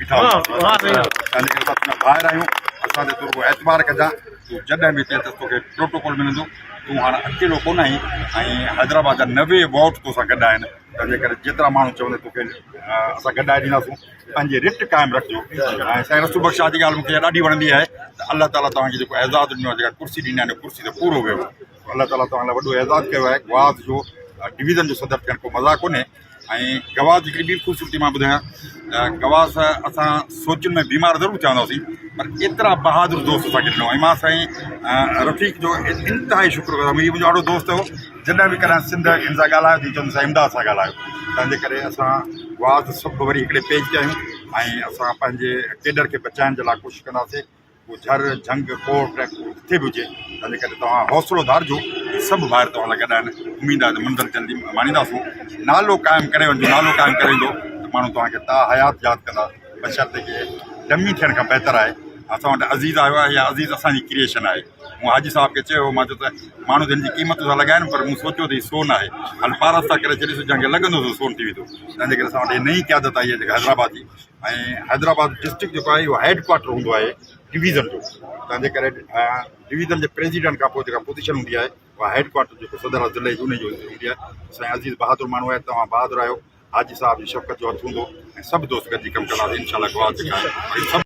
بيٺا هونداسين. تنهن جي ڪري اسان تنهنجا ڀائر آهيون، اسان تي تون رڳو اعتبار ڪجان، تون جڏهن به هتي اچ توکي پروٽوڪول ملندو، تون هاڻ اڪيلو ڪونه آهين ۽ حيدرآباد جا 90 ووٽ توسان گڏ آهن، تنهن جي ڪري جيترا ماڻهو چوندي توکي اسان گڏائي ڏينداسون، پنهنجي رٽ قائم رکجو. ۽ سائين رسول بخش شاهه جي ڳالهه مون کي ڏاڍي وڻندي آهي ته الله تعاليٰ توهان کي جيڪو اعزاز ڏنو آهي، جيڪا ڪرسي ڏني آهي، ان ڪرسي تي پورو ويهو. الله تعاليٰ توهان لاء وڏو اعزاز ڪيو آهي. گواز جو ڊويزن جو صدر ٿيڻ ڪو مذاق ڪونهي ۽ گواز جي هڪڙي ٻي خوبصورتي مان ٻڌايان ته گواز اسان سوچن ۾ بيمار ضرور ٿيا هوندا هئاسين پر ايترا بهادر دوست اسان کي ڏنو ۽ مان سائين رفيق جو انتهائي شڪر گذار هي منهنجو ڏاڍو دوست هو جڏهن به ڪڏهن سنڌ هن سان ڳالهايو ته چوندو سائين امداد سان ڳالهايو تنهن جي ڪري اسان گواز سڀ وري هڪڙي پيج تي آهيون ۽ اسان پنهنجي ڪيڊر کي بچائڻ جي لاء ڪوشش ڪنداسين. پوء جھر، جھنگ، ڪوٽ جٿي به هجي، تنهنجي ڪري توهان حوصلو ڌارجو، سڀ ڀائر توهان لاء گڏ آهن، اميد آهي ته منزل جلدي ماڻينداسون، نالو قائم ڪري وڃجو، نالو قائم ڪري ويندو ته ماڻهو توهان کي تا حيات ياد ڪندا، بشرطيڪه ڊمي ٿيڻ کان بهتر آهي، اسان وٽ عزيز آيو آهي يا عزيز اسان جي ڪريئيشن آهي، مون حاجي صاحب کي چيو هو، مان چيو ته ماڻهو ته هن جي قيمت ٿا لڳائن پر مون سوچيو ته هي سون آهي، هل پارس ٿا ڪري ڇڏيس جنهن کي لڳندو سو سون ٿي ويندو، تنهنجي ڪري اسان وٽ هي نئين قيادت آئي آهي جيڪا حيدرآباد جي. ۽ حيدرآباد ڊسٽرڪٽ جيڪو آهي اهو هيڊ ڪوارٽر هوندو آهي ڊويزن جو تنهن جي ڪري ڊويزن جي پريزيڊنٽ کان پوء جيڪا پوزيشن هوندي آهي اها هيڊ ڪوارٽر جيڪو صدر آهي ضلعي جو ان جو هوندي آهي. سائين عزيز بهادر ماڻهو آهي، توهان بهادر آهيو، حاجي صاحب جي شفقت جو هٿ هوندو ۽ سڀ دوست گڏجي ڪم ڪنداسين انشاء الله گواهه جيڪا آهي سڀ.